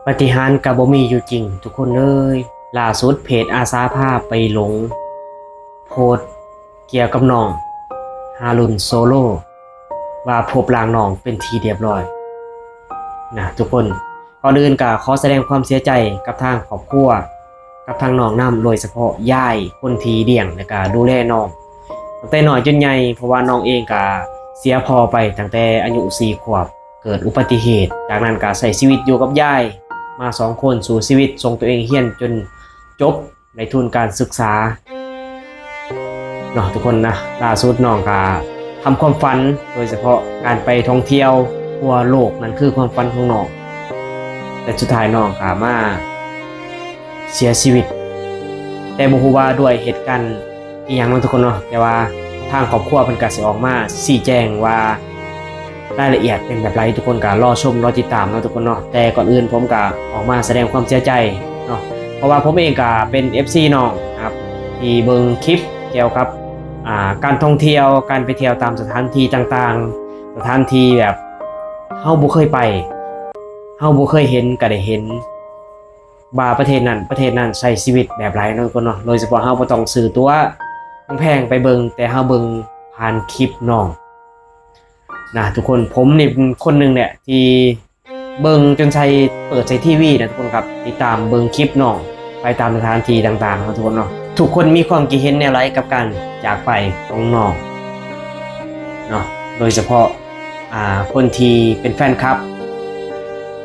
ປາຕິຫານກໍບໍ່ມີຢູ່ຈິງທຸກຄົນເອີຍ. ລ່າສຸດເພຈອາສາພາໄປຫຼົງໂພສກ່ຽວກັບນ້ອງຫາລຸນໂຊໂລ ວ່າພົບຮ່າງນ້ອງເປັນທີ່ຮຽບຮ້ອຍນະທຸກຄົນ. ກ່ອນອື່ນກໍຂໍສະແດງຄວາມເສຍໃຈກັບທາງຄອບຄົວ ກັບທາງນ້ອງນຳ ໂດຍສະເພາະຍາຍ ຄົນທີ່ລ້ຽງ ແລະກະດູແລນ້ອງຕັ້ງແຕ່ນ້ອຍຈົນໃຫຍ່ ເພາະວ່ານ້ອງເອງກະເສຍພໍ່ໄປຕັ້ງແຕ່ອາຍຸສີ່ຂວບ ເກີດອຸບັດຕິເຫດ. ຈາກນັ້ນກະໃຊ້ຊີວິດຢູ່ກັບຍາຍມາສອງຄົນ ສູ້ຊີວິດສົ່ງຕົວເອງຮຽນຈົນຈົບ ໄດ້ທຶນການສຶກສາເນາະທຸກຄົນນະ. ລ່າສຸດນ້ອງກະທຳຄວາມຝັນ ໂດຍສະເພາະການໄປທ່ອງທ່ຽວທົ່ວໂລກ ນັ້ນຄືຄວາມຝັນຂອງນ້ອງ ແຕ່ສຸດທ້າຍນ້ອງກະມາເສຍຊີວິດ ແຕ່ບໍ່ຮູ້ວ່າດ້ວຍເຫດການອີ່ຫຍັງເນາະທຸກຄົນເນາະ. ແຕ່ວ່າທາງຄອບຄົວເພິ່ນກະຊິອອກມາຊີ້ແຈງວ່າ ລາຍລະອຽດເປັນແບບໃດ ທຸກຄົນກະລໍຊົມລໍຕິດຕາມເນາະທຸກຄົນເນາະ. ແຕ່ກ່ອນອື່ນຜົມກະອອກມາສະແດງຄວາມເສຍໃຈເນາະ ເພາະວ່າຜົມເອງກະເປັນເອັຟຊີນ້ອງນະຄັບ ທີ່ເບິ່ງຄລິບກ່ຽວກັບ ອ່າ ການທ່ອງທ່ຽວ ການໄປທ່ຽວຕາມສະຖານທີ່ຕ່າງໆ ສະຖານທີ່ແບບເຮົາບໍ່ເຄີຍໄປ ເຮົາບໍ່ເຄີຍເຫັນ ກະໄດ້ເຫັນວ່າປະເທດນັ້ນປະເທດນັ້ນໃຊ້ຊີວິດແບບໃດເນາະທຸກຄົນເນາະ. ໂດຍສະເພາະເຮົາບໍ່ຕ້ອງຊື້ຕົ໋ວແພງໆໄປເບິ່ງ ແຕ່ເຮົາເບິ່ງຜ່ານຄລິບນ້ອງນະທຸກຄົນ. ຜົມນີ້ເປັນຄົນໜຶ່ງແຫຼະທີ່ ເບິ່ງຈົນໃສ່ ເປີດໃສ່ທີວີນະທຸກຄົນຄັບ ຕິດຕາມເບິ່ງຄລິບນ້ອງໄປຕາມສະຖານທີ່ຕ່າງໆເນາະທຸກຄົນເນາະ. ທຸກຄົນມີຄວາມຄິດເຫັນແນວໃດກັບການຈາກໄປຂອງນ້ອງເນາະ ໂດຍສະເພາະ ອ່າ ຄົນທີ່ເປັນແຟນຄລັບ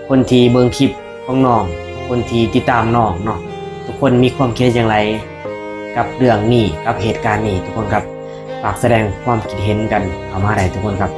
ຄົນທີ່ເບິ່ງຄລິບຂອງນ້ອງ ຄົນທີ່ຕິດຕາມນ້ອງເນາະ ທຸກຄົນມີຄວາມຄິດເຫັນຢ່າງໃດກັບເລື່ອງນີ້ ກັບເຫດການນີ້ທຸກຄົນຄັບ? ຝາກສະແດງຄວາມຄິດເຫັນກັນເຂົ້າມາໄດ້ທຸກຄົນຄັບ.